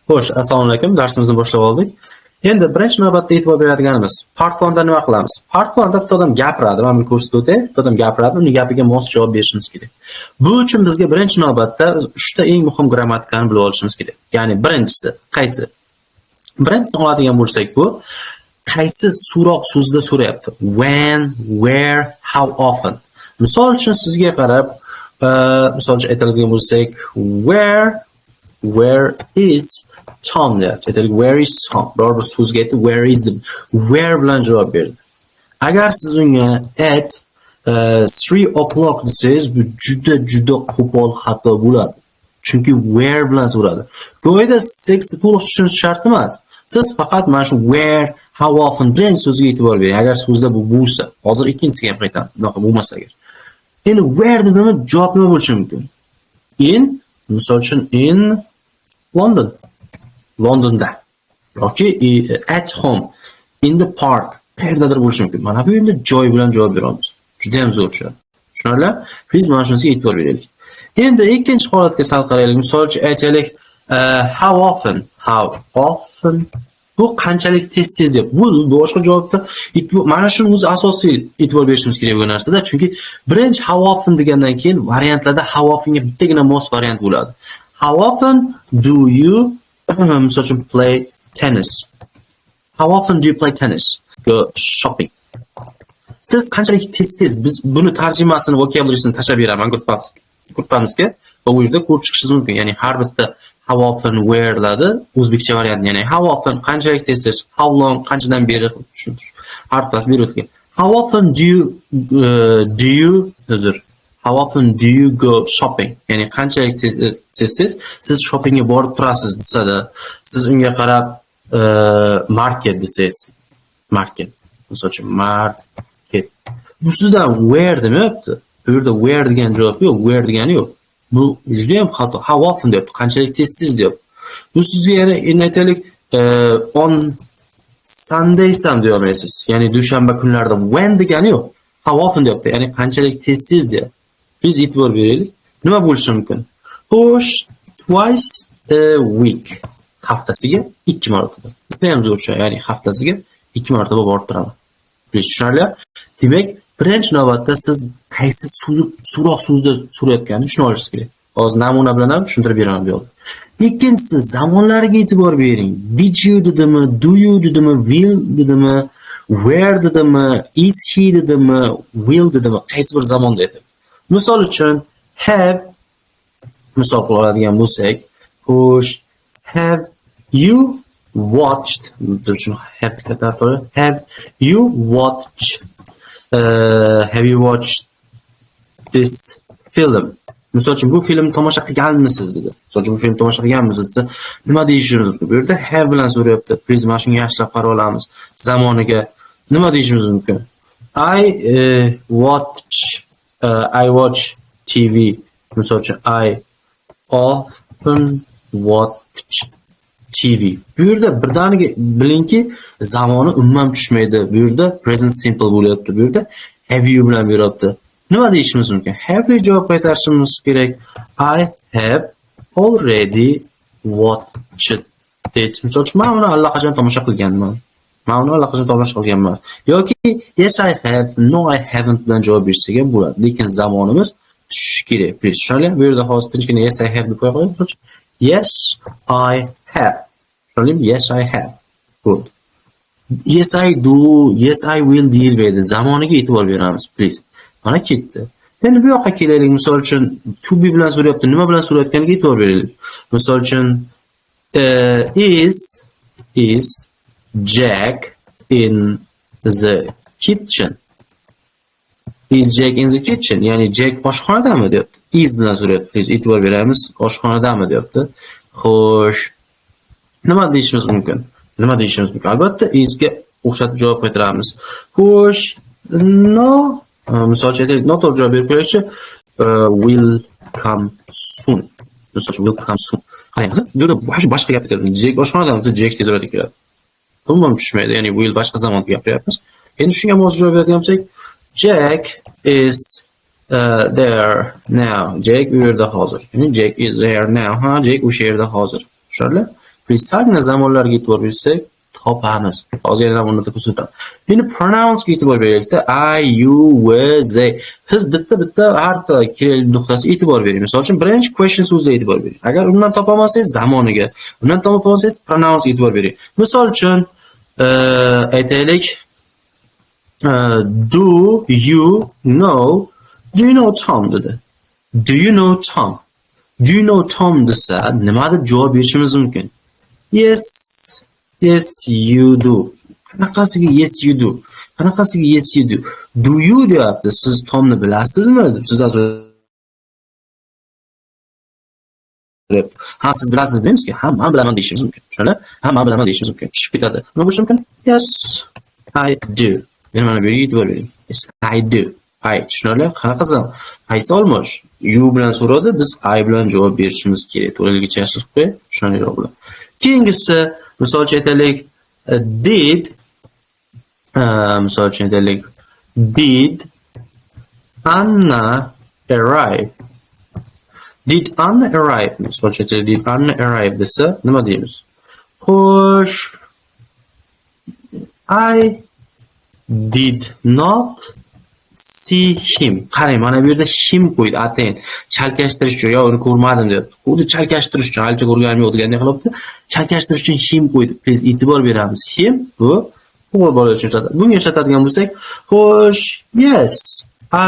Xo'sh, assalomu alaykum. Darsimizni boshlab oldik. Endi birinchi navbatda e'tibor beradiganimiz, part 1 da nima qilamiz? Part 1 da bitta odam gapiradi, mana buni ko'rsatib o'tay. Bitta odam gapiradi, uning gapiga mos javob berishimiz kerak. Bu uchun bizga birinchi navbatda uchta eng muhim grammatikani bilib olishimiz kerak. Ya'ni birinchisi qaysi? Birinchisini oladigan bo'lsak, bu qaysi so'roq so'zida so'rayapti? When, where, how often. Misol uchun sizga qarab, misol uchun aytadigan bo'lsak, where is Tom deyapti. Aytaylik, "Where is Tom?" Biror bir so'zga aytdi, "Where is" deb. "Where" bilan javob berdi. Agar siz unga "at 3 o'clock" desangiz, bu juda juda qo'pol xato bo'ladi. Chunki "where" bilan so'radi. Go'yoda tekstni to'liq tushunish shart emas. Siz faqat mana shu "where", "how often" birinchi so'zga e'tibor bering. Agar so'zda bu bo'lsa, hozir ikkinchisiga ham qaytaman. Bunaqa bo'lmasa agar. Endi "where" dedimi, javob nima bo'lishi mumkin? In, misol uchun, in London. Londonda yoki at home, in the park, qayerdadir bo'lishi mumkin. Mana bu yerda joy bilan javob beramiz. Juda ham zo'r tushadi. Tushunarli? Please, mana shunisiga e'tibor beraylik. Endi ikkinchi holatga sal qaraylik. Misol uchun aytaylik, how often, how often, bu qanchalik tez-tez deb. Bu boshqa javobda mana shuni o'zi asosiy e'tibor berishimiz kerak bo'lgan narsada, chunki birinchi "how often" degandan keyin variantlarda "how often" ga bittagina mos variant bo'ladi. How often do you, misol uchun, play tennis? How often do you play tennis? Go shopping. Siz qanchalik tez-tez, biz buni tarjimasini, vocabulary'sini tashlab beraman gruppamizga va u yerda ko'rib chiqishingiz mumkin. Ya'ni har bitta "how often", "where"larda o'zbekcha variant, ya'ni "how often" qanchalik tez-tez, "how long" qanchadan beri, har bittasi berib o'tgan. How often do you, uzr. "How often do you go shopping?" Ya'ni qanchalik tez-tez siz shoppingga borib turasiz desada, siz unga qarab "market" desangiz, market. Misol uchun, market. Bu sizdan "where" demayapti. Bu yerda "where" degan javob yo'q, "where" degani yo'q. Bu juda ham xato. "How often" deyapti. Qanchalik tez-tez deyapti. Bu sizga yana endi aytaylik, "on Sundays" ham deya olmaysiz. Ya'ni dushanba kunlarida "when" degani yo'q. "How often" deyapti. Ya'ni qanchalik tez-tez deyapti. Biz e'tibor beraylik. Nima bo'lishi mumkin? Xo'sh, twice a week. Haftasiga 2 marotaba. Bu ham zo'r tushadi. Ya'ni haftasiga 2 marotaba borib turaman. Tushunarli? Demak, birinchi navbatda siz qaysi so'roq so'zda so'rayotganini tushuna olishingiz kerak. Hozir namuna bilan ham tushuntirib beraman bu yoqda. Ikkinchisi, zamonlarga e'tibor bering. "Did you" dedimi, "do you" dedimi, "will" dedimi, "where" dedimi, "is he" dedimi, "will" dedimi, qaysi bir zamonda edi. Misol uchun, "have", misol qilib oladigan bo'lsak, xo'sh, have you watched, shuni "have" katta, have you watched, have you watched this film? Misol uchun, bu filmni tomosha qilganmisiz dedi. Misol uchun, bu filmni tomosha qilganmisiz desa, nima deyishimiz mumkin? Bu yerda "have" bilan so'rayapti. Please, mana shunga yaxshilab qarab olamiz. Zamoniga nima deyishimiz mumkin? I watch TV. Misol uchun, I often watch TV. Bu yerda birdaniga bilingki, zamoni umuman tushmaydi. Bu yerda present simple bo'lyapti. Bu yerda "have you" bilan beryapti. Nima deyishimiz mumkin? "Have" li javob qaytarishimiz kerak. I have already watched it. Misol uchun, men uni allaqachon tomosha qilganman. Men uni allaqachon tomosha qilganman. Yoki "Yes, I have", "No, I haven't" bilan javob bersak ham bo'ladi. Lekin zamonimiz tushishi kerak. Please, tushunarli? Bu yerda hozir tinchgina "Yes, I have" deb qo'ya qo'ying. Yes, I have. Tushunarlimi? Yes, I have. Good. "Yes, I do", "Yes, I will" deyilmaydi. Zamoniga e'tibor beramiz, please. Mana ketdi. Endi bu yoqqa kelaylik. Misol uchun, "to be" bilan so'rayapti. Nima bilan so'rayotganiga e'tibor beraylik. Misol uchun, is Jack in the kitchen? Is Jack in the kitchen? Ya'ni Jack oshxonadami deyapti. "Is" bilan so'rayapti. Please, e'tibor beramiz. Oshxonadami deyapti. Xo'sh. Nima deyishimiz mumkin? Nima deyishimiz mumkin? Albatta, "is" ga o'xshatib javob qaytaramiz. Xo'sh, no, misol uchun aytaylik, noto'g'ri javob berib qo'yaylikchi, will come soon. Misol uchun, will come soon. Qarang, bu yerda вообще boshqa gap aytyapmiz. Jack oshxonadami? Jack tez orada keladi. Umuman tushmaydi. Ya'ni "will" boshqa zamonda gapiryapmiz. Endi shunga mos javob beradigan bo'lsak, Jack is there now. Jack u yerda hozir. Ya'ni Jack is there now. Ha, Jack o'sha yerda hozir. Tushunarli? Biz salgina zamonlarga e'tibor bersak, topamiz. Hozir yana buni ko'rsataman. Endi pronounsga e'tibor beraylikda. I, you, we, they. Siz bitta-bitta har bitta kerakli nuqtasiga e'tibor bering. Misol uchun, birinchi question so'ziga e'tibor bering. Agar undan topolmasangiz zamoniga, undan topolmasangiz pronounsga e'tibor bering. Misol uchun, aytaylik, do you know, do you know Tom dedi. Do you know Tom? Do you know Tom desa, nima deb javob berishimiz mumkin? Yes, yes you do. Qanaqasiga yes you do? Qanaqasiga yes you do? Do you deyapti. Siz Tomni bilasizmi? Deb sizdan so'rayapti. Ha, siz bilasiz deymizki, ha, men bilaman deyishimiz mumkin. Tushunarli? Ha, men bilaman deyishimiz mumkin. Tushib ketadi. Nima bo'lishi mumkin? Yes, I do. Yana mana bu yerga e'tibor bering. Yes, I do. I, tushunarli? Qanaqasi? Qaysi olmosh? You bilan so'radi, biz I bilan javob berishimiz kerak. To'laligicha yashirib qo'y, tushunarliroq bo'ladi. Keyingisi, misol uchun aytaylik, did, misol uchun aytaylik, did Anna arrive? Did Anna arrive? Misol uchun aytaylik, did Anna arrive desa, nima deymiz? Xo'sh, I did not see him. Qarang, mana bu yerda him qo'ydi, atayin. Chalkashtirish uchun, yo uni ko'rmadim deyapti. Xuddi chalkashtirish uchun, halicha ko'rganim yo'q degandek qilyapti. Chalkashtirish uchun him qo'ydi. Please e'tibor beramiz. Him bu o'g'il bola uchun ishlatadi. Bunga ishlatadigan bo'lsak, xo'sh, yes,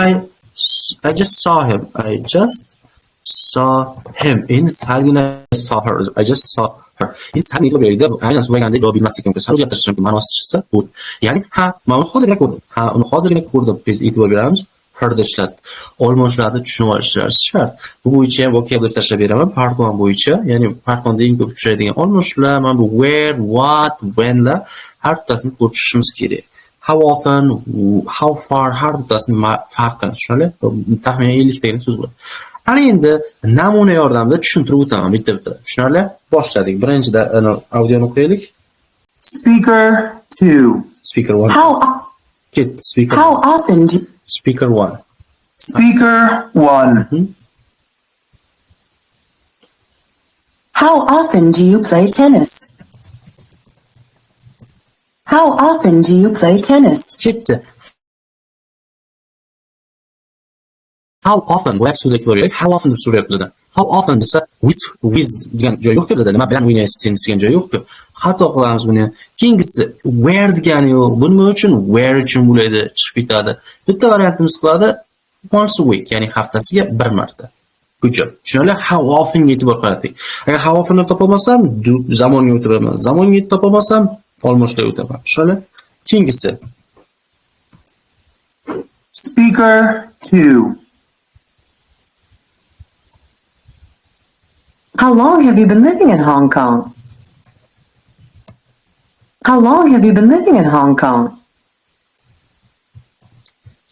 I just saw him. I just saw him. Endi salgina saw her. I just saw her. Endi salgina e'tibor beraylik-da, bu aynan so'ragandek javob bermaslik mumkin. Sal o'zgartirish mumkin, ma'nosi chiqsa bu. Ya'ni, ha, men uni hozirgina ko'rdim. Ha, uni hozirgina ko'rdim. Biz e'tibor beramiz. Herda ishlatdi. Olmoshlarni tushunib olishlari shart. Bu bo'yicha ham vocabulary tashlab beraman. Part 1 bo'yicha, ya'ni part 1 da eng ko'p uchraydigan olmoshlar, mana bu where, what, whenlar har bittasini ko'rib chiqishimiz kerak. How often, how far, har bittasini farqini tushunarli? Taxminan 50 tagina so'z bo'ladi. Ana endi namuna yordamida tushuntirib o'taman bitta-bitta. Tushunarli? Boshladik. Birinchida audioni qo'yaylik. Speaker 2. Speaker 1. How Ketdi speaker. how often do Speaker 1. Speaker 1. How often do you play tennis? How often do you play tennis? Ketdi. How often bu so'zga ko'raylik. How often deb so'rayapti bizdan. How often desa with degan joyi yo'q-ku bizda. Nima bilan o'ynaysiz tennis degan joyi yo'q-ku. Xato qilamiz buni. Keyingisi where degani yo'q. Bu nima uchun? Where uchun bo'ladi, chiqib ketadi. Bitta variantimiz qiladi once a week, ya'ni haftasiga bir marta. Good job. Tushunarli? How often ga e'tibor qarating. Agar how often ni topolmasam, zamonga o'taman. Zamonga topolmasam, olmoshlarga o'taman. Tushunarli? Keyingisi. Speaker 2. How long have you been living in Hong Kong? How long have you been living in Hong Kong?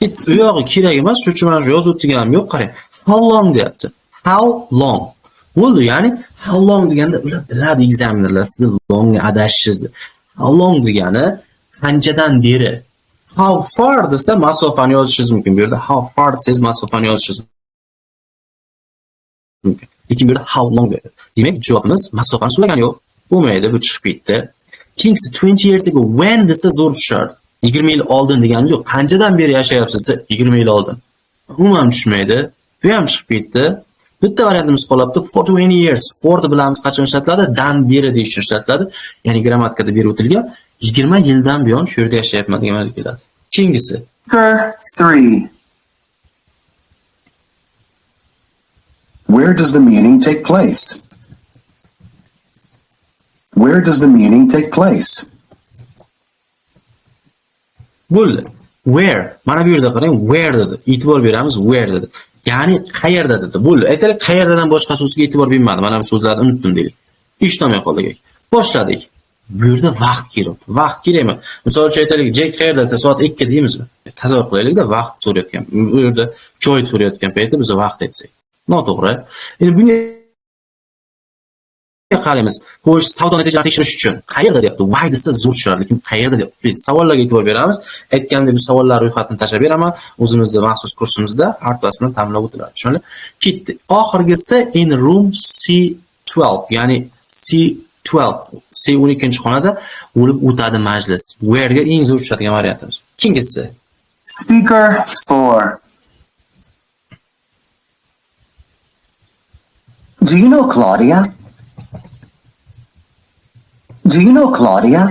Hech u yog'i kerak emas, shuning uchun mana shu yozib o'tganim yo'q, qarang. How long deyapti. How long? Bo'ldi, ya'ni how long deganda ular biladi examinerlar sizni longga adashishingizni. How long degani qanchadan beri. How far desa masofani yozishingiz mumkin. Bu yerda how far desangiz masofani yozishingiz mumkin. Lekin bu yerda how long deyapti. Demak, javobimiz masofani so'ragani yo'q. Bo'lmaydi, bu chiqib ketdi. Keyingisi 20 years ago when desa zo'r tushardi. 20 yil oldin deganimiz yo'q. Qanchadan beri yashayapsiz desa 20 yil oldin. Umuman tushmaydi. Bu ham chiqib ketdi. Bitta variantimiz qolyapti. For 20 years. For deb bilamiz qachon ishlatiladi? Dan beri deyish uchun ishlatiladi. Ya'ni grammatikada berib o'tilgan 20 yildan buyon shu yerda yashayapman degan ma'noda keladi. Keyingisi. Speaker 3. Where does the meeting take place? Where does the meeting take place? Bo'ldi. Where? Mana bu yerda qarang, where dedi. E'tibor beramiz, where dedi. Ya'ni qayerda dedi. Bo'ldi. Aytaylik, qayerdadan boshqa so'zga e'tibor bermadi. Mana bu so'zlarni unutdim deylik. Eshitolmay qoldik. Boshladik. Bu yerda vaqt kerak. Vaqt kerakmi? Misol uchun aytaylik, Jack qayerda desa soat 2 deymizmi? Tasavvur qilaylik-da, vaqt so'rayotgan. Bu yerda joy so'rayotgan paytda biz vaqt aytsak. Noto'g'ri. Endi bunga qaraymiz. Xo'sh, savdo natijalarini tekshirish uchun qayerda deyapti? Why desa zo'r tushadi, lekin qayerda deyapti? Biz savollarga e'tibor beramiz. Aytgandek, bu savollar ro'yxatini tashlab beraman. O'zimizda maxsus kursimizda har bittasini bilan ta'minlab o'tiladi. Tushunarli? Ketdi. Oxirgisi in room C12, ya'ni C 12. C12-xonada bo'lib o'tadi majlis. Where'ga eng zo'r tushadigan variantimiz. Keyingisi. Speaker 4. Do you know Claudia? Do you know Claudia?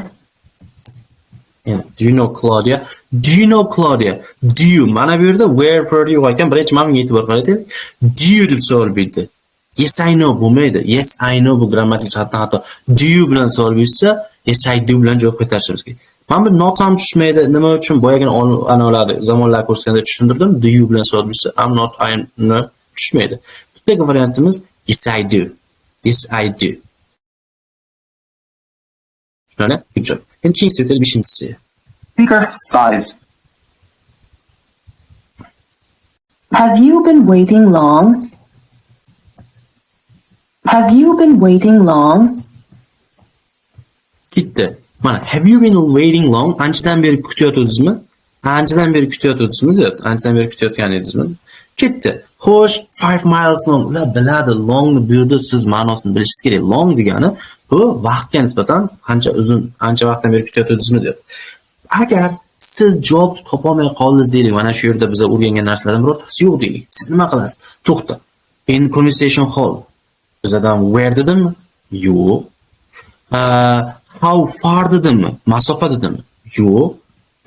Yeah. Do you know Claudia? Do you know Claudia? Do you? Mana bu yerda where per yo'q ekan. Birinchi mana bunga e'tibor qarating. Do you deb savol berdi. Yes, I know bo'lmaydi. Yes, I know bu grammatik jihatdan xato. Do you bilan savol bersa, yes, I do bilan javob qaytarishimiz kerak. Mana bu not ham tushmaydi. Nima uchun? Boyagina anavilarni zamonlar ko'rsatganda tushundirdim. Do you bilan savol bersa, I'm not, I am not tushmaydi. Bittagi variantimiz yes, I do. Yes, I do. Tushunarli? Good job. Endi keyingisi o'taylik, beshinchisi. Speaker 5. Have you been waiting long? Have you been waiting long? Ketdi. Mana, have you been waiting long? Anchadan beri kutayotgandingizmi? Anchadan beri kutayotgandingizmi deyapti. Anchadan beri kutayotgan edingizmi? Ketdi. Xo'sh, 5 miles long. Ular biladi, longni bu yerda siz ma'nosini bilishingiz kerak. Long degani bu vaqtga nisbatan qancha uzun, ancha vaqtdan beri kutayotgandingizmi deyapti. Agar siz javob topolmay qoldingiz deylik, mana shu yerda biz o'rgangan narsalardan birortasi yo'q deylik. Siz nima qilasiz? To'xta. In conversation hall. Bizadan where dedimmi? Yo'q. How far dedimmi? Masofa dedimmi? Yo'q.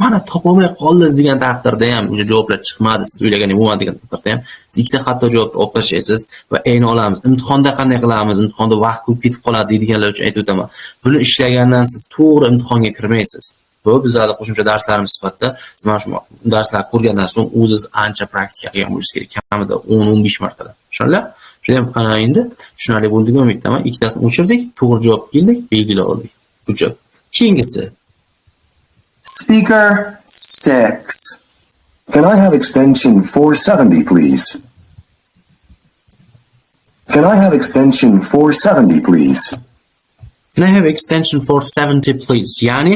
Mana topolmay qoldingiz degan taqdirda ham o'sha javoblar chiqmadi, siz o'ylagandek bo'lmadi degan taqdirda ham siz ikkita xato javobni olib tashlaysiz va ayni olamiz. Imtihonda qanday qilamiz? Imtihonda vaqt ko'p ketib qoladi deydiganlar uchun aytib o'taman. Buni ishlagandan siz to'g'ri imtihonga kirmaysiz. Bu bizlarning qo'shimcha darslarimiz sifatida siz mana shu darslarni ko'rgandan so'ng o'zingiz ancha praktika qilgan bo'lishingiz kerak, kamida 10-15 martadan. Tushunarli? Shunda ham ana endi tushunarli bo'ldi degan umiddaman. Ikkitasini o'chirdik, to'g'ri javob keldik, belgilab oldik. Good job. Keyingisi. Speaker 6. Can I have extension 470, please? Can I have extension 470, please? Can I have extension 470, please? Ya'ni,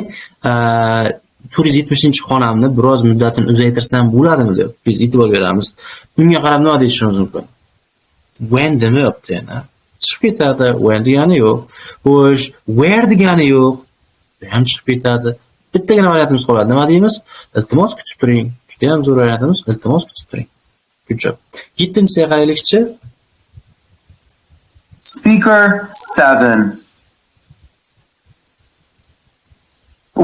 470-xonamni biroz muddatini uzaytirsam bo'ladimi deb biz e'tibor beramiz. Bunga qarab nima deyishimiz mumkin? When demayapti yana. Chiqib ketadi. When degani yo'q. Xo'sh, where degani yo'q. Bu ham chiqib ketadi. Bittagina variantimiz qoladi. Nima deymiz? Iltimos kutib turing. Juda ham zo'r variantimiz. Iltimos kutib turing. Good job. Yettinchisiga qaraylikchi. Speaker 7.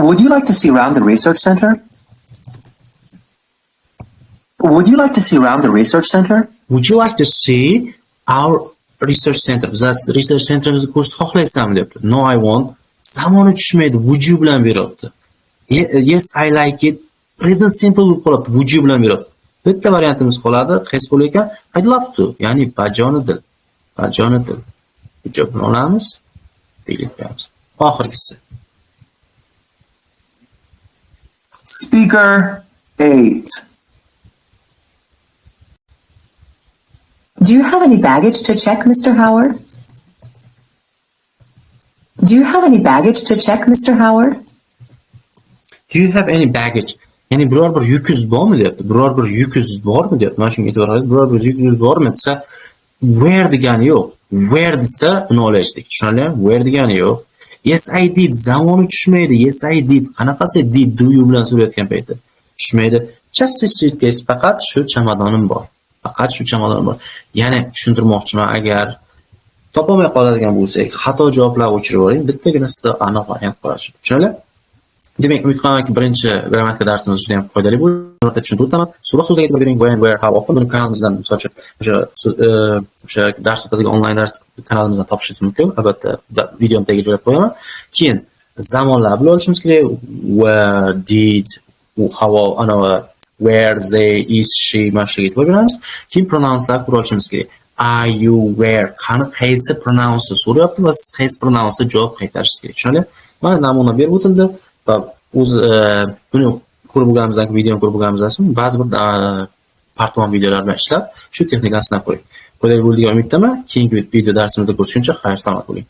Would you like to see round the research center? Would you like to see round the research center? Would you like to see our research center? Biz research centerimizni ko'rishni xohlaysizmi deyapti. No, I won't. Zamoni tushmaydi. Would you bilan beryapti. Yes, I like it. Present simple bo'lib qoladi. Would you bilan beryapti. Bitta variantimiz qoladi. Qaysi bo'lar ekan? I'd love to. Ya'ni bajonidil. Bajonidil. Javobini olamiz. Belgilab qo'yamiz. Oxirgisi. Speaker 8. Do you have any baggage to check, Mr. Howard? Do you have any baggage to check, Mr. Howard? Do you have any baggage? Ya'ni biror bir yukingiz bormi deyapti. Biror bir yukingiz bormi deyapti. Mana shunga e'tibor qiling. Biror bir yukingiz bormi desa, where degani yo'q. Where desa uni olashdik. Tushunarlimi? Where degani yo'q. Yes, I did. Zamoni tushmaydi. Yes, I did. Qanaqasi did do you bilan so'rayotgan payti tushmaydi. Just a suitcase. Faqat shu chamadonim bor. Faqat shu chamadonim bor. Ya'ni tushuntirmoqchiman, agar topolmay qoladigan bo'lsak, xato javoblar o'chirib yuboring, bittagina sizda aniq variant qoladi. Tushunarli? Demak, umid qilamanki, birinchi grammatika darsimiz juda ham foydali bo'ldi. Albatta tushuntirib o'taman. So'roq so'zlarga e'tibor bering, when, where, how often buni kanalimizdan, misol uchun, o'sha dars o'tadigan onlayn dars kanalimizdan topishingiz mumkin. Albatta, videoni tagiga joylab qo'yaman. Keyin zamonlar bilib olishimiz kerak. Where, did, how, ana, where, they, is, she, mana shularga e'tibor beramiz. Keyin pronounslar ko'ra olishimiz kerak. Are, you, where, qani qaysi pronounsni so'rayapti va siz qaysi pronounsni javob qaytarishingiz kerak. Tushunarli? Mana namuna berib o'tildi va o'zi buni ko'rib bo'lganimizdan keyin, videoni ko'rib bo'lganimizdan so'ng ba'zi bir part 1 videolar bilan ishlab shu texnikani sinab ko'ring. Foydali bo'ldi degan umiddaman. Keyingi video darsimizda ko'rishguncha xayr, salomat bo'ling.